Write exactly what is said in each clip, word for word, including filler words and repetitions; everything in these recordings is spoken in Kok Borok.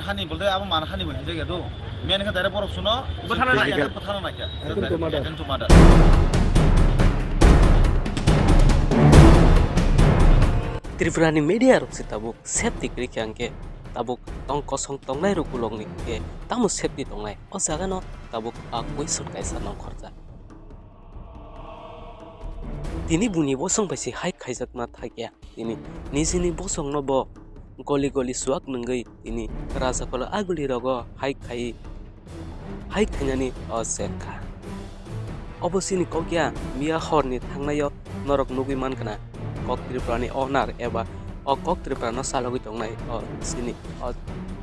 Hani bolte abo man hani bo hinjak ya do. Men khe direct borok suno Bwthana naikha. Bwthana naikha. Attempt to murder. Attempt to murder. Tripura ni media rok se tabuk safety kwrwi khe, hwnkhe tabuk tong kosong tongnai rok ulok ni khe tamo safety tongnai? O jaga no tabuk a question kaisa nongkhorjak. Tini buni bosong bai se hai khaijakma thakya. Tini nijini bosongno bo goli goli chuak nungwi tini rajakolo aguli rogo hai khai, hai khainani o chengkha. Obo chini kok ya, miya horni thangnaio norok nugwi mankha na. Kok Tripura ni owner eba o Kok Tripura no chalogwi tongnai o chini o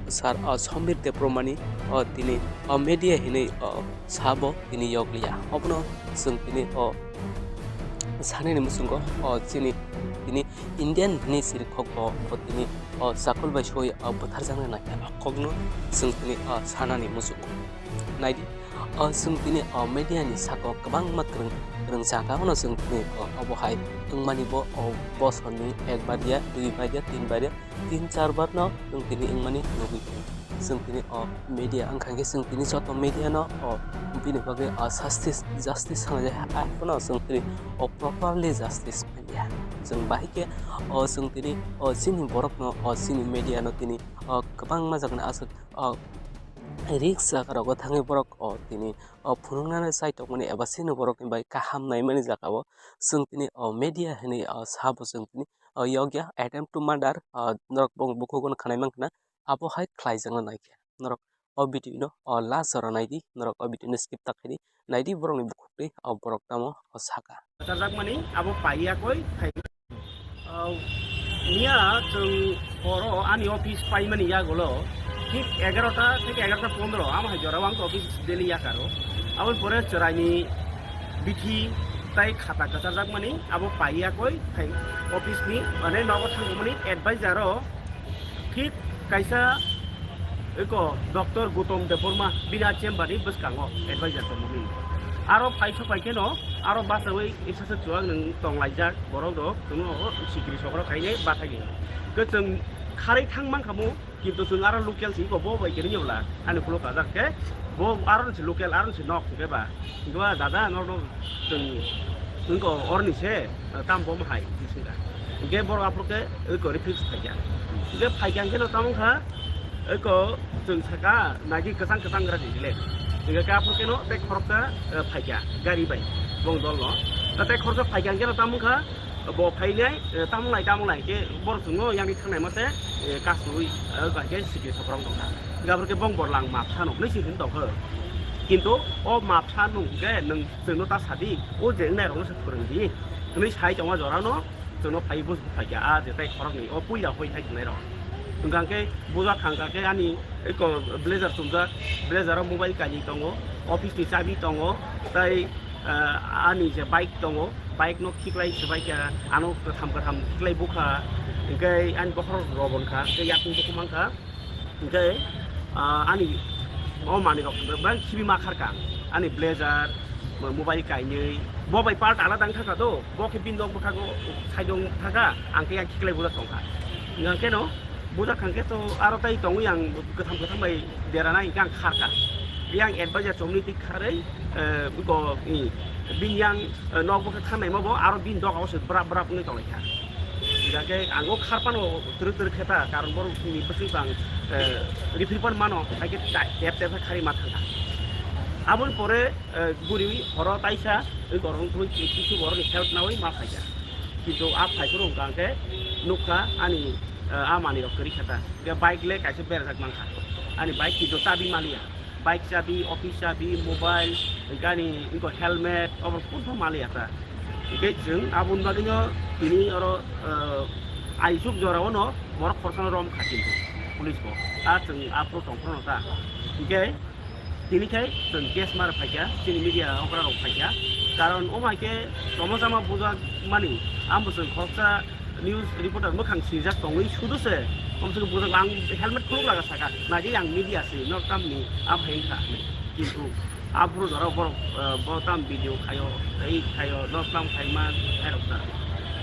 sir o Sombir Debbarma ni o tini o media hinwi o sabo tini yokliya. Obono chwng tini o sanani muchungo o chini tini Indian hinwi siri kok bo, bo tini o chakul bai soi o bwtharjaknai nangkha. O kokno chwng tini o sanani muchungo. Naidi, o chwng tini o media ni saka o kwbangma kwrwng, kwrwng chakha, ono chwng tini o obo hai wngmani bo o bosor ni ek bar ya, dui bar ya, tin bar ya, tin char bar no chwng tini wngmani nugwi tongo. Chwng tini o media wngkha khe chwng tini joto media no o bini bagwi o justice, justice sanajak hai phano chwng tini o properly justice manya. Chwng bahai khe o chwng tini o chini borok no o chini media no tini o kwbangma jaga ni aswk o risk jaga rogo thangwi borok o tini o phunuknani chai tongmani eba chini borokni bai kaham naimani jaga o chwng tini o media hinwi o sabo chwng tini o yokya attempt to murder o norok bong bukhugo khwnai mankha na abo hai khlaijakna naikhe norok o video no o last jora naidi norok o video no skip ta khaidi naidi borokni bukhuk twi o borok tamo o saka. Charjakmani abo paiya koi phai. Miya chwng horo ani office paimani yagulo thik egarota theke egarota pondro amo hai jorao ang office daily yakaro. Aboni pore chwraini bithi tai khata kwcharjakmani abo paiya koi phai office ni mane nogo thangmani advisor o thik kaisa eko Doctor Gautam Debbarma bini a chamber ni bwskango advisor tongmani. Aro phai sok phai kheno aro bachawi Isasa chuwak nwng tonglaijak borok rok, chwngno sikiri sokro khainai bathagi. Khe chwng kharwi thang mankhamu, kintu chwng aro local si, bo bai khe niyabla ani khulok kajak khe, bo aro si local, aro si nok hwnkhe ba, hwnkhe ba dada norno chwng wngko orni se, tam bom hai bisingka. Hwnkhe borok aphuru khe eko refuse phaikha. Hwnkhe phaikha hwnkhe no tamo wngkha, eko chwng saka nagi kwchang kwchang gra di le. Hwnkhe aphuru khe no tei khoroksa, eh, phaikha gari bai bong dol no. Tei khoroksa phaikha hwnkhe no tamo wngkha, bo phainai, eh, tamung lai, tamung lai, khe borok chwngno yang di thangnai mase, eh, kasui, eh, bai khe sikiri sokorong tongkha. Gabor khe bong borlang mapsa no, hwnwi se hwn tongkha. Kintu o mapsa nung khe nwng chwngno ta sadi, o je wngnai rokno se phwrwng di, hwnwi sai tongma jorano chwngno phai bus phai kha, a je tai khoroknwi, o puila hoi thai tongnai rok. Hwnkha khe bujak thangkha khe ani eko blazer chumjak, blazer o mobile kainwi tongo, office ni chabi tongo, tai, ah, ani je bike tongo, bike no khiklai swbai kha, ano kwtham kwtham khiklai bukha, hwnkhe ani bokhorok robon kha, tei yakung bukhuk mankha, hwnkhe, ah, ani o manwi rok bebak khibi ma kharkha, ani blazer, mobile kainwi, bo bai part alada wngkha kha do, bo khe bini nok bwkhago side o wngkha kha, ang khe yang khiklai bujak tongkha, hwnkhe no. Bujak thang khe to aro tai tongwi ang kwtham kwtham bai derana hwnkhe ang kharkha. Yang advisor chomni twi kharwi, eh, ko, i, bini yang, eh, nok bwkha khanai ma bo aro bini doga o se brap brap wngwi tonglaikha. Hingkha khe ang o kharphano twrwk twrwk khe ta, karon borok ni bwswk bang, eh, rifri pan mano, hai khe ta-, tep tep khe kharwi ma thangkha. Aboni pore, eh, buri horo taisa, oi korong twi kisu borok ni help nawi ma phaikha. Kintu a phaiphuru hwnkha khe nukha ani, eh, a manwi rok kwrwi kha ta. Hingkhe bike le kaisa berajak mankha. Ani bike kintu chabi maliya. Bike chabi, office chabi, mobile, hingkhe ani wngkha helmet, obo kuntu maliya ta. Hingkhe chwng aboni bagwino tini oro, eh, aisuk jorao no borok khoroksa no romkha kintu police bo. A chwng aphuru tongphuru no ta. Hingkhe Tini khe chwng case mar phaikha, chini media okra rok phaikha. Karon omo hai khe tongma chama bujak mani, ang bo chwng khoroksa news reporter mwkhang sinijak tongwi sudu se, omo chwng bujak ang helmet khuluk laga saka, naidi ang media se, nor tamni a phai wngkha hinwi. Kintu aphuru jora borok, eh, bo tam video khaio, tei khaio, nor tam khaima khairok ta.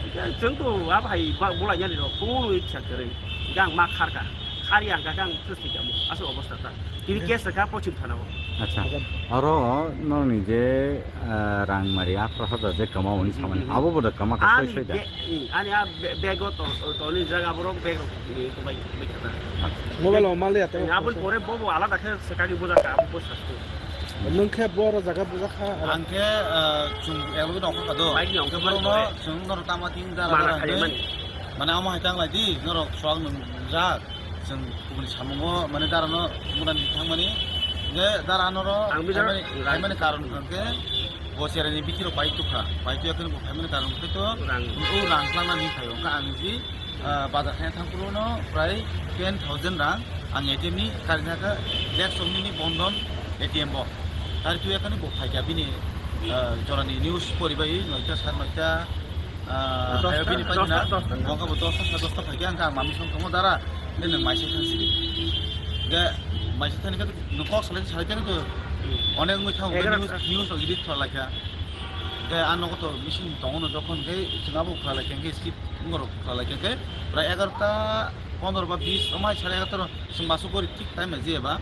Hingkhe chwng to a phai ba-, bolai yani rok, kunu iksa kwrwi, hingkhe ang ma kharkha. Ari ang kaka ang thwswi kamo, aswk obostha ta. Tini case kha pochim thana o. Acha. Oro nokni je, ah, rang mari atharo hajar je kama oni samani. Hmm. Abo bo da kama kha. Ani soi soi da. Be-, hmm, ani a be-, bag o to, to, to ni jaga borok bag rok ni to bai, bai kha ta. Acha. Mobile o mal ya to. Aboni pore bo bo alada khe swkagwi buja kha, abo bo sasto. Nwng khe bo oro jaga buja kha. Ang khe, ah, chwng elo nokha kha do. Bike ni ongkha borok no mani. Chwng norok tama tin jara. Mana jara khaimani. Mane omo hai tang lai di, norok swk nwng jak. Chwng kubuni samungo, mane, darano mudani thangmani. Hingke dara noro ang bijak phaimani, phaimani karon hingke bo chereni bikiro pai tukha. Pai tuya khe bo phaimani karon hingke to rang. O rang khlangna ni phaio. Hingke ang ji, ah, bazar khe thangphuru no prai ten thousand rang ang A T M ni kari thaka, lakh somni ni Bandhan A T M bo. Kari tuya khe bo phaikha bini, ah, jorani news poribai noita, sar noita, Ah, dosta, hayo bini dosta, paina, dosta. Wngkha bo dosta, sa dosta phaikha, wngkha ang mami song tongo dara, de nwng maisai thang sidi. De maisai thani khe nwng kok salai salai thani to onek wngwi thango, egaroh news, news rok edit khlai laikha. De ang nogo to machine tongo no jokhon khe chwng abo khlai laikha khe skip wngorok khlai laikha khe prai egarota pondro ba bis omai sare egarota rok chwng masuk gori thik time jeba.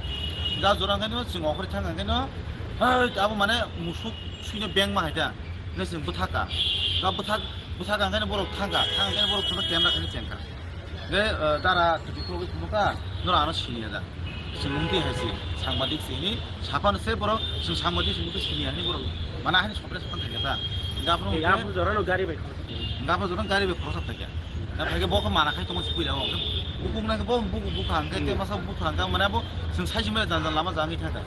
Da jora khe no chwng okhori thang khe no, hai abo mane musuk suino beng ma hai da. Hingke chwng bwthaka. Ga bwthak, bwthaka hingke borok thangka. Thang hingke borok phano camera khe chengka. Hingke, eh, dara twi khogwi phunukha, norok ano siniya da. Chwng wngtwi hai se, sangbadik se hini, saphano se borok, chwng sangbadik se wngtwi siniya hini borok. Mana hani sopre saphang thangya ta. Hingke aphuru Ei, hingke aphuru jorano gari bai khoroksa. Hingke aphuru jorano gari bai khoroksa thangya. Da phaikhe bo khe mana khai tongo se puila o. Bukung nai khe bo buku bukha hingke, hmm, te masa bukha hingke, mane bo chwng sai simai janjal lama jangwi thangka.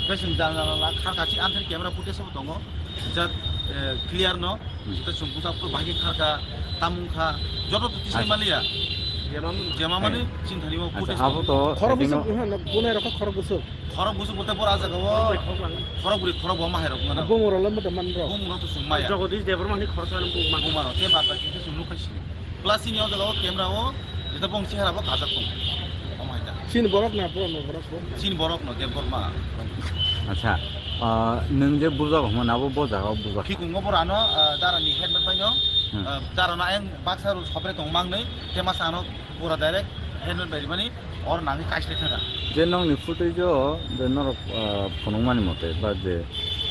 Hingke chwng janjal la kha kachi anthai camera footage bo tongo. Jat, eh, clear no, hmm, jeta chwng busa phu bahai khe kharka, tamung kha, joto to tisai, acha, maliya. Jema mani, eh, chini thani bo, acha, footage abo to khorok setting busuk, o. Bunai rok khorok busuk. Khorok busuk bote bora jaga o. Khorok bwrwi, khorok bwrwi, khorok bo mahai rok mano. Bumung rok lambo de man rok. Bumung rok to chwng maya. Jagodish Debbarma ni khorok sana bumung man. Bumung rok te bad baki khe chwng nuk khai sini. Plus chini o jaga o camera o, jeta bong chehara bo kajak tong. Omo hai ta. Chini borok na, borok no, borok bo. Chini borok no, Debbarma. Acha, ah, nwng je bujak hwnma abo bo jaga o bujak. Khikungo borano, ah, dara ni helmet bai no, hmm, ah, dara no ayang baksa ru sopre tong mang nai, te masa ano pura direct helmet bai rimani, or nangwi kaisle thana. Je nokni footage o, je norok, ah, phunukmani mote, ba je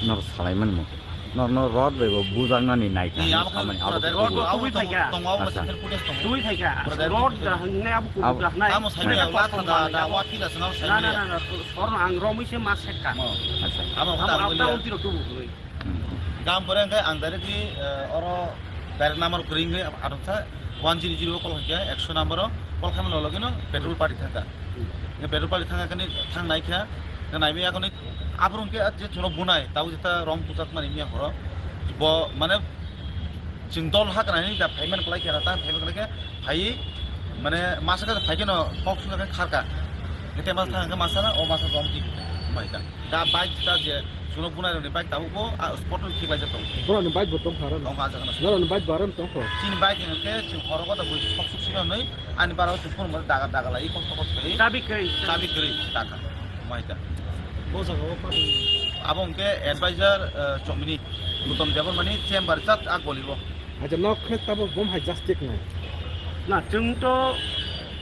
norok salaimani mote. Norno rod bai bo bujaknani naikha. Ni abo khe samani abo rod khe rod bo tubui phaikha. Tongo, abo acha. Central Police tongo. Tubui phaikha. Rod da hwngnai abo kubuk da hwnai. Amo saimanya latha da, da, wati da swnam saimanya. Na, na, na, na, sorno ang romwi se ma sekka. Mo. Acha. Amo khe amo da abta wati rok tubu kwrwi. Hmm. Gam pore hwnkhe ang directly, eh, oro direct number kwrwi hwnkhe adoksa one zero zero call hwnkhe ekso number o call khaimani logino petrol party thangkha. Hmm. Hwnkhe petrol party thangkha khani thang naikha, naimaya khani Aphuru hwnkhe je chwngno bunai, tabuk jeta rom kuchak mani miya horo. Bo, mane, chwng dol ha kwnani da phaiman kwlai khe, rata phaiman kwlai khe, phai, mane, masa khe phai kheno kok suna khe kharka. Hete mas thang khe masa na, o masa rom di mai da. Da bike jeta je chwngno bunai rokni bike tabuk bo, a, spot no khiklai jak tongo. Borokni bike bo tong phara no. Tong phara jak no. Borokni bike bo aram tong kho. Chini bike hwnkhe chwng horo kota bui sok suk sino nui, ani bara chwng phone mo daga daga lai kok kok kai. Chabi kwrwi. Chabi kwrwi, taka. Mai ta. Bo jaga o pa. Abo hwnkhe advisor, eh, Chomini, Nuton Debbarmani chamber chat a goli o. Acha, nok khe tabuk bom hai justice nai. Na, chwng to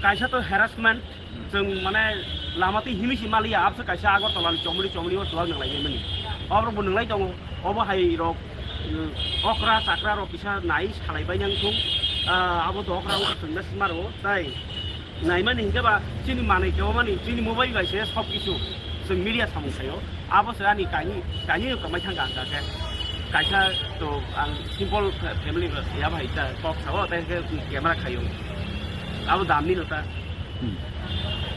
kaisa to harassment, hmm, chwng mane lama twi himi si maliya, abse kaisa Agartala ni Chomini, Chomini o twag nang lai mani. Abro bo nang lai tongo, obo hai rok, eh, okra chakra rok kisa nai salai bai nang thung, ah, abo to okra o chwng na sima rwo, tai Naimani hinkhe ba chini manwi kebamani chini mobile bai se sob kisu chwng media samung khaio. Abo se ani kaini, kaini kamai thangkha ang khe. Kaisa to ang simple fa-, family ya bai ta kok sao, tai khe camera khaio. Abo damni no ta. Hmm.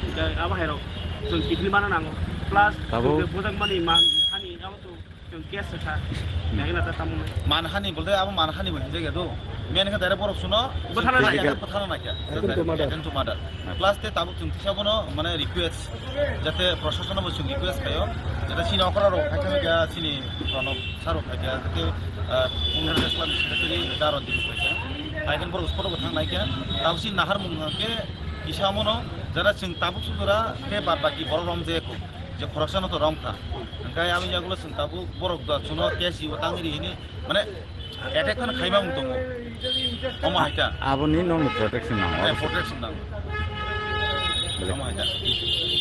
Hinkhe abo hai rok chwng kiphilmano nango. Plus, abo chwng khe bujak mani man thani abo to Chwng case wngkha, hmm, naikhe na ta tamo. Manhani bolte abo manhani bo hinjak ya do. Main khe direct borok suno bwthana naikha. Bwthana naikha. Attempt to murder. Attempt to murder. Plus te tabuk chwng tisa bono mane request, jate proshasono bo chwng request khaio, jate chini okra rok phaikha, chini Pranab sir rok phaikha, jate, ah, Congress Islam Secretary Daro Dinu phaikha. Phaikhe borok spot o bo thang naikha. Tabuk chini naharmung hwnkhe kisa mono jara chwng tabuk sudura te bad baki borok romjak. Je khoroksano to romkha. Hwnkhe aboni yagulo chwng tabuk borok da chuno case o tangri hini, mane, attack khano khaima mung tongo. Omo hai ta. Aboni nokni protection nango. Eh, protection nango. Belai.